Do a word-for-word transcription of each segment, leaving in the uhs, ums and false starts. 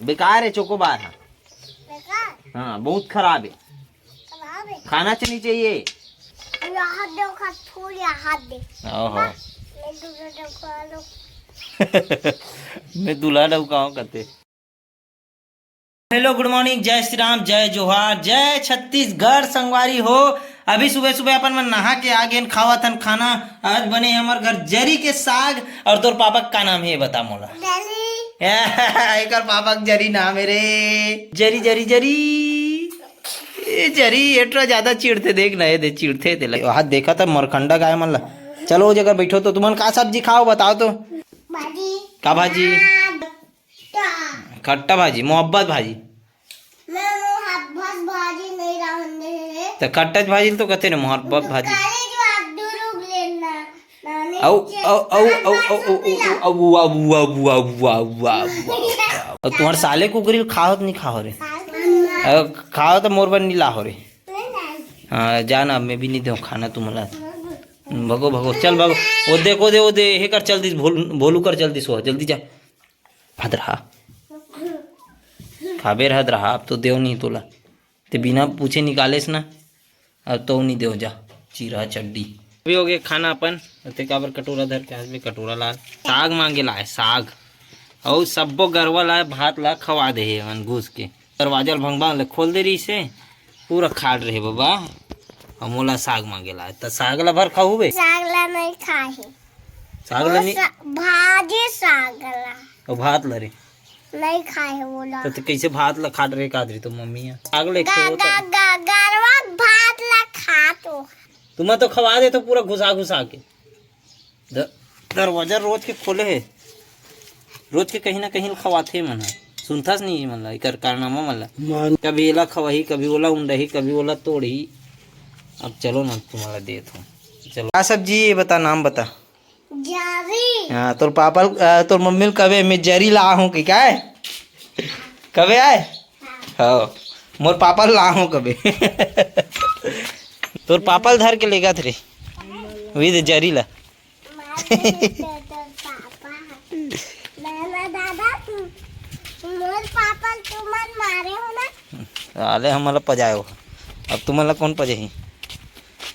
बेकार है चोकोबार। हाँ, बहुत खराब है। खराब है। खाना चाहिए, चाहिए। यहाँ देखो, थोड़ी हाथ दे। ओहो। मैं दूल्हा डौका लो। मैं दूल्हा डौका हूँ कहते। हेलो, गुड मॉर्निंग, जय श्री राम, जय जोहार, जय छत्तीसगढ़ संगवारी हो। अभी सुबह सुबह अपन मन नहा के आ गेन, खावत हन खाना। आज बने हे हमर घर जरी के साग। और तोर पापा का नाम है, ये बता मोला। जरी। एकर पापा के जरी नाम है रे। जरी, जरी, जरी। ए जरी, एटरा ज्यादा चिढ़ते, देख ना, ये दे चिढ़ते ते लगे। हाथ देखा था मरखंडा गाय मन ला। चलो, वो जगह बैठो तो। तुमन का सब्जी खाओ, बताओ तो। भाजी। का भाजी? खट्टा। खट्टा भाजी, मोहब्बत भाजी। मैं मोहब्बत भाजी नहीं रहन दे रे। तो खट्टा भाजी तो कहते ना, मोहब्बत भाजी। काले जो आप दुरुग लेना। नानी अउ, के अउ, अउ, अउ, अउ, अउ, अउ, अउ, अउ, अउ, अउ, अउ, अउ, अउ, अउ, अउ, अउ, अउ, तुम्हारे साले कुकरी खाओ तो नहीं खाओ रे? खाओ। अ, खाओ तो मोर बर नहीं लाहो रे। नहीं, नहीं। हाँ, जाना, मैं भी नहीं दूँ खाना तुमला। भगो, भगो, चल भगो। वो देखो, दे, वो दे, हे कर चल दिस, भोल-, भोलू कर चल दिस, वो, जल्दी जा। हद रहा। खाबे रहत रहा, अब तो देव नहीं तोला। ते बिना पूछे निकालेस ना, अब तो नहीं देव जा। चीरा चड्डी। अभी हो गए खाना अपन, ते काबर कटोरा धर के आज भी कटोरा लाल। साग मांगे लाए, साग। और सब्बो गरवा लाए, भात ला खवा दे हे मन घुस के। दरवाजा ल भंगभंग ले खोल दे रही से, पूरा खाट रहे बाबा। और मोला साग मांगे लाए, त साग ला भर खाहू बे? साग ला नहीं खाए। साग ला वो नहीं? सा-, भाजी साग ला। और भात ला रे? नहीं खाए वो ला। तो, तो कैसे भात ला खाट रहे कादरी तो मम्मी है? साग ले गा-, खेलो तो। गा-, गा-, गरवा भात ला खा तो। तुम्हें तो खवा दे तो पूरा घुसा घुसा के। द-, दरवाजा रोज के खोले हे, रोज के कहीं ना कहीं खवाथे मन ह। सुनथस नहीं मन ला, एकर कारनामा मन ला। कभी एला खवाही, कभी ओला उंडही, कभी ओला तोड़ही। अब चलो ना, तुम्हारा देत हो। चलो। का सब्जी ये बता, नाम बता। जरी। हाँ, तोर पापा ल-, अ, तोर मम्मी ल कबे मैं जरी ला हूँ कि काय? कबे आए? हाँ, मोर पापा ल ला हूँ कबे। तोर पापा ल धर के लेगत रे। वही दे जरी ला। मारे तो पापा। ना, ना, दादा, तू, मोर पापा ल तुमन मारे हो ना? आले हमला पजायो। अब तुमला कौन पजाही?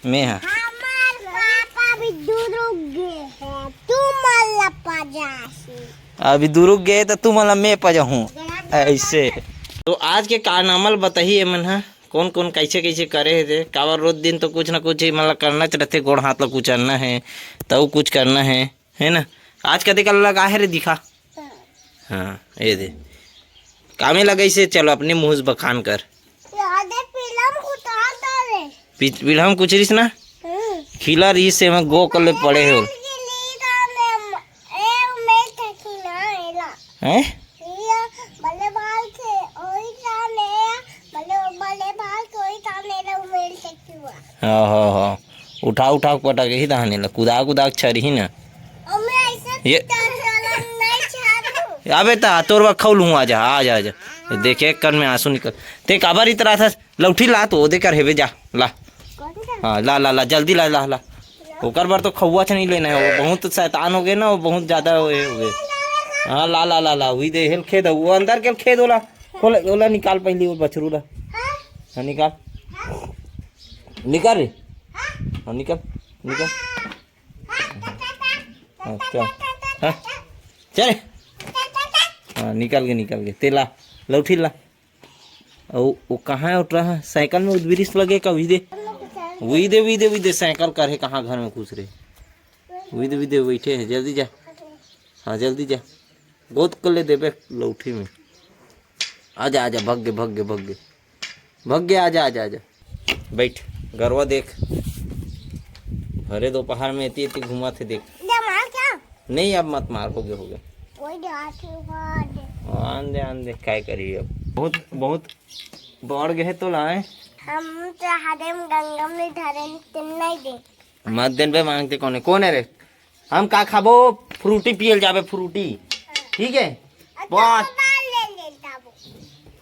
मैं हा। हमार पापा भी दुरुग गे है, तुमला पजाही। अभी दुरुग गे तो तुमला मैं पजाहूँ। ऐसे। तो आज के कारनामा ल बताही एमन हा, कौन कौन कैसे कैसे करे हे ते। काबर रोज दिन तो कुछ ना कुछ ही मतलब करना च रहते, गोड़ हाथ ला कुछ करना है, तब कुछ करना है, है ना? आज कते कल लगा है रे, दिखा। हाँ, ये दे। कामे लगई से, चलो अपने मुंह से बखान कर। यादे पीलम उतार डाले। पी-, पीलम कुछ रिस ना? हम्म। खिला रिस से मैं गो कर ले पड़े हो। के लिए डाले, ए, मैं थकी ना, एला। हैं? ये बल्ले बाल के, ओई डाले, बल्ले, बल्ले बाल के, ओई डाले, एला उमेल थकी हुआ। हाँ, हाँ, हाँ। उठा, उठा के पटक ही दहने ला, कुदा, कुदा के छरही ना। अबे ता तोर बा खौलहूँ, आजा, आजा, आजा। देखे एक कन में आंसू निकल। ते काबर इतरा था? लौठी ला तो ओदे कर हेबे जा, ला। हाँ, ला, ला, ला, जल्दी ला, ला, ला। ओकर बर तो खौआ छ नहीं लेना है, वो बहुत शैतान हो गए ना, वो बहुत ज्यादा वो हो गए। हाँ, ला, ला, ला, ला, वही दे, हेल खेद, वो अंदर के खेद ओला, खोल, ओला निकाल पहली वो बछरू ला। हाँ, निकाल। निकाल रे। हाँ, निकाल, निकाल। हाँ, चल। हाँ, चल। हाँ, निकल के, निकल के। तेला, लौठी ला। ओ, ओ कहाँ है उठ रहा? साइकिल में उदबिरिस लगे का? उही दे। उही दे, उही दे, उही दे। साइकिल कर है कहाँ घर में घुस रहे? उही दे, उही दे, बैठे हैं। जल्दी जा। हाँ, जल्दी जा। गोद कर ले देबे लौठी में। आजा, आजा, भग गे, भग गे, भग गे। भग गे, आजा, आजा, आजा। बैठ, गरवा देख। अरे दोपहर में एती एती घुमा थे, देख। ये मार क्या? नहीं, अब मत मार, हो गया, हो गया। कोई बात नहीं, बात। आन दे, आन दे, काय करी अब। बहुत, बहुत दौड़ गए तो लाए। हम तो हरे में गंगा में धरे, नहीं दे। मत देन बे मांगते कोने। कौन है रे? हम का खाबो? फ्रूटी पियल जाबे, फ्रूटी। ठीक है? और बहुत। चोकोबार ले ले जाबो।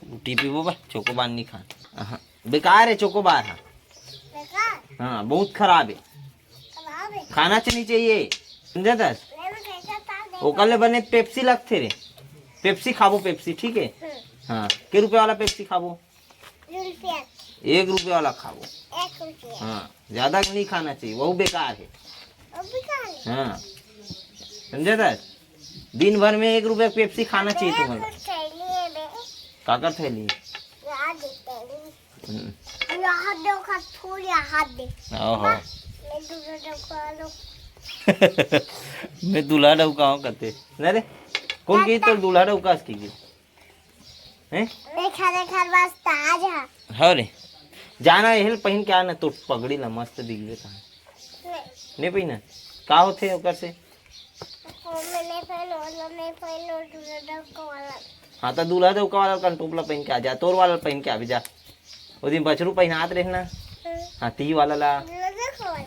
फ्रूटी पीबो बा, चोकोबार नहीं खा। अहाँ, बेकार है चोकोबार, हाँ। बेकार? हाँ, बहुत खराब है। खराब है? खाना चाहिए, चाहिए। समझे दस? मैं भी कैसा था, देखो। ओकर ले बने पेप्सी लगथे रे। पेप्सी खाबो, पेप्सी, ठीक है? हाँ, के रुपया वाला पेप्सी खाबो? रुपया। एक रुपया वाला खाबो। एक रुपया। हाँ, ज्यादा नहीं खाना चाहिए, वो बेकार है। वो बेकार है। हाँ, समझे था? दिन भर में एक रुपया पेप्सी खाना चाहिए तुम्हारा। काकर थैली? हम्म। यहाँ दे, ओकर फूल यहाँ दे। ओहो। मैं दूल्हा डौका लो। मैं दूल्हा डौका हूँ कहते। नहीं रे, कौन की तो दूल्हा डौका इसकी की? हैं? देखा, देखा, बस ताज है। हाँ रे, जाना यही पहन के आना, तो पगड़ी ला मस्त दिखबे कहाँ। नहीं। नहीं पहना? का होथे ओकर से? हाँ, तो दूल्हा डौका वाला कंटोपला पहन के आ जा, तोर वाला पहन के आबे जा। वो दिन बछरू पहनात रहे ना। हाँ, ती वाला ला।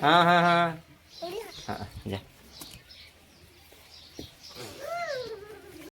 हाँ, हाँ, हाँ। हाँ, जा।